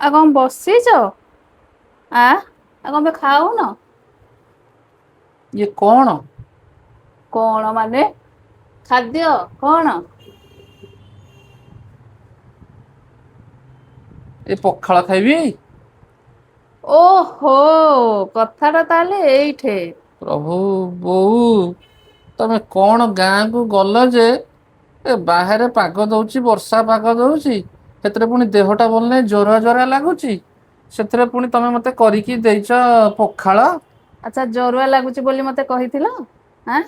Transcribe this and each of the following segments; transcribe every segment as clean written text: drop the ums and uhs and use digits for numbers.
ଆଉ କଣ ବସିଛ? ଆ ଆଉ କଣ ପାଇଁ ଖାଉନ? ଇଏ କଣ? କଣ ମାନେ ଖାଦ୍ୟ କଣ? ଏ ପଖାଳ ଖାଇବି? ଓହୋ, କଥାଟା ତାହେଲେ ଏଇଠେ। ପ୍ରଭୁ, ବୋଉ, ତମେ କଣ ଗାଁକୁ ଗଲ ଯେ ଏ ବାହାରେ ପାଗ ଦଉଛି, ବର୍ଷା ପାଗ ଦଉଛି, ସେଥିରେ ପୁଣି ଦେହଟା ଭଲ ନାହିଁ, ଜରୁଆ ଜରୁଆ ଲାଗୁଛି, ସେଥିରେ ପୁଣି ତମେ ମତେ କରିକି ଦେଇଛ ପଖାଳ। ଆଚ୍ଛା, ଜରୁଆ ଲାଗୁଛି ବୋଲି ମତେ କହିଥିଲ? ଆଁ,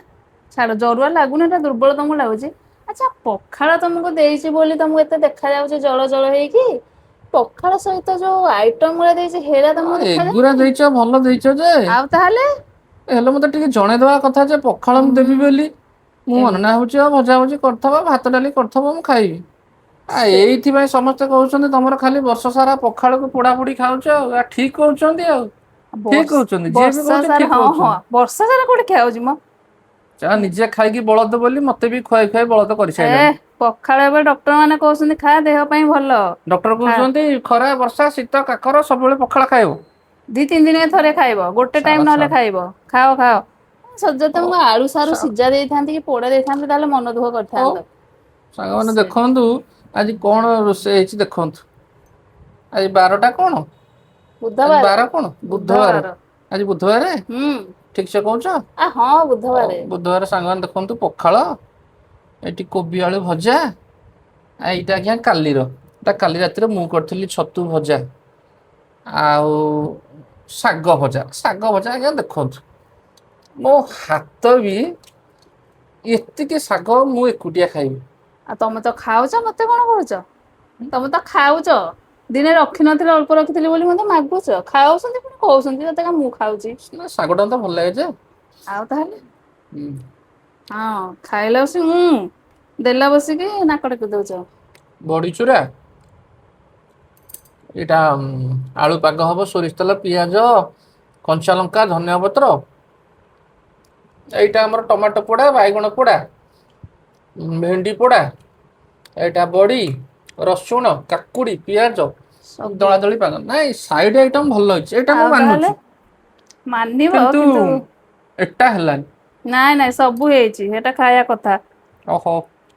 ଛାଡ, ଜରୁଆ ଲାଗୁନି, ଏଟା ଦୁର୍ବଳ ତମକୁ ଲାଗୁଛି। ଆଚ୍ଛା, ପଖାଳ ତମକୁ ଦେଇଛି ବୋଲି ତମକୁ ଏତେ ଦେଖା ଯାଉଛି ଜଳ ଜଳ ହେଇକି। ପଖାଳ ସହିତ ଯୋଉ ଆଇଟମ ଗୁଡା ଦେଇଛି ହେରା ତମକୁ ଏଗୁରା ଦେଖାଯାଉନି? ଦେଇଛ, ଭଲ ଦେଇଛ ଯେ, ଆଉ ତାହେଲେ ହେଲେ ମତେ ଟିକେ ଜଣେଇଦବା କଥା ଯେ ପଖାଳ ମୁଁ ଦେବି ହୁଁ ବୋଲି। ମୁଁ ମନେ ଏମିତି ନା ହେଉଛି ଆଉ ଭଜା ଭଜି କରିଥବ, ଭାତ ଡାଲି କରିଥବ, ମୁଁ ଖାଇବି। ଆ ସେ ଏଇଥିପାଇଁ ସମସ୍ତେ କହୁଛନ୍ତି ତମର ଖାଲି ବର୍ଷ ସାରା ପଖାଳକୁ ପୋଡା ପୋଡି ଖାଉଛ ଆଉ ଠିକ କହୁଛନ୍ତି ଆଉ। ଠିକ ବର୍ଷ କହୁଛନ୍ତି ଯିଏ ବି ବର୍ଷା କହୁଛି ସାରା, ଠିକ ହଁ ହଁ, କହୁଛନ୍ତି। ବର୍ଷା ସାରା କୋଉଠି ଖିଆ ହଉଛି ମ? ଯା ନିଜେ ଖାଇକି ବଳଦ ବୋଲି ମତେ ବି ଖୁଆଇ ଖୁଆଇ ବଳଦ ଏ କରିସାରିଲାଣି। ପଖାଳ ଏବେ ଡକ୍ଟର ମାନେ କହୁଛନ୍ତି ଖା, ଦେହ ପାଇଁ ଭଲ। ଡକ୍ଟର ଖା, କହୁଛନ୍ତି ଖରା ବର୍ଷା ଶୀତ କାକର ସବୁବେଳେ ପଖାଳ ଖାଇବ। ଦି ତିନି ଦିନ ଥରେ ଖାଇବ, ଗୋଟେ ଛାଡ ଟାଇମ ନହେଲେ ଛାଡ ଖାଇବ, ଖାଅ ଖାଅ। ସଜ ହଉ ତମକୁ ଆଳୁ ସାରୁ ଛାଡ ସିଝା ଦେଇଥାନ୍ତି କି ପୋଡା ଦେଇଥାନ୍ତି ତାହେଲେ ମନ ଦୁଃଖ ହଉ କରିଥାନ୍ତ। ସାଙ୍ଗମାନେ ସେ ଦେଖନ୍ତୁ ଆଜି କଣ ରୋଷେଇ ହେଇଛି ଦେଖନ୍ତୁ। ଆଜି ବାରଟା କଣ? ଆଜି ବୁଧବାର ବାର କଣ? ବୁଧବାର। ଆଜି ବୁଧବାରେ, ହୁଁ ଠିକ ସେ କହୁଛ? ଆ ହଁ, ହଉ ବୁଧବାରେ। ବୁଧବାର ସାଙ୍ଗମାନେ ଦେଖନ୍ତୁ ପଖାଳ, ଏଠି କୋବି ଆଳୁ ଭଜା, ଆ ଏଇଟା ଆଜ୍ଞା କାଲିର, ଏଇଟା କାଲି ରାତିରେ ମୁଁ କରିଥିଲି ଛତୁ ଭଜା ଆଉ ଶାଗ ଭଜା। ଶାଗ ଭଜା ଆଜ୍ଞା ଦେଖନ୍ତୁ, ମୋ ହାତ ବି ଏତିକି ଶାଗ ମୁଁ ଏକୁଟିଆ ଖାଇବି। ଆଉ ତମେ ତ ଖାଉଛ, ମତେ କଣ କହୁଛ? ତମେ ତ ଖାଉଛ, ଦିନେ ରଖିନଥିଲି ଅଳ୍ପ ରଖିଥିଲି ବୋଲି ମତେ ମାଗୁଛ, ଖାଉଛନ୍ତି ପୁଣି କହୁଛନ୍ତି ମତେ ମୁଁ ଖାଉଛି। ନା, ଶାଗଟା ତ ଭଲ ଲାଗେ ଯେ। ଆଉ ତାହେଲେ ହୁଁ। ହଁ, ଖାଇଲା ବସି ଦେଲା ବସିକି ନାକ ଟେକି ଦଉଛ। ବଡ଼ିଚୁରା, ଏଇଟା ଆଳୁ ପାଗ ହବ, ସୋରିଷ ତେଲ, ପିଆଜ, କଞ୍ଚା ଲଙ୍କା, ଧନିଆ ପତ୍ର। ଏଇଟା ଆମର ଟମାଟୋ ପୋଡା, ବାଇଗଣ ପୋଡା, ଭେଣ୍ଡି ପୋଡା, ଏଇଟା ବଡି, ରସୁଣ, କାକୁଡି, ପିଆଜ ସବୁ ଦଳା ଦଳି ପାଗ। ନାଇଁ, ସାଇଡ ଆଇଟମ ଭଲ ହେଇଛି, ଏଇଟା ମୁଁ ଆଉ ତାହେଲେ ମାନୁଛି। ମାନିବ କିନ୍ତୁ ଏଟା ହେଲାନି। ନାଇଁ ନାଇଁ, ସବୁ ହେଇଛି, ସେଇଟା ଖାଇବା କଥା। ଓହୋ।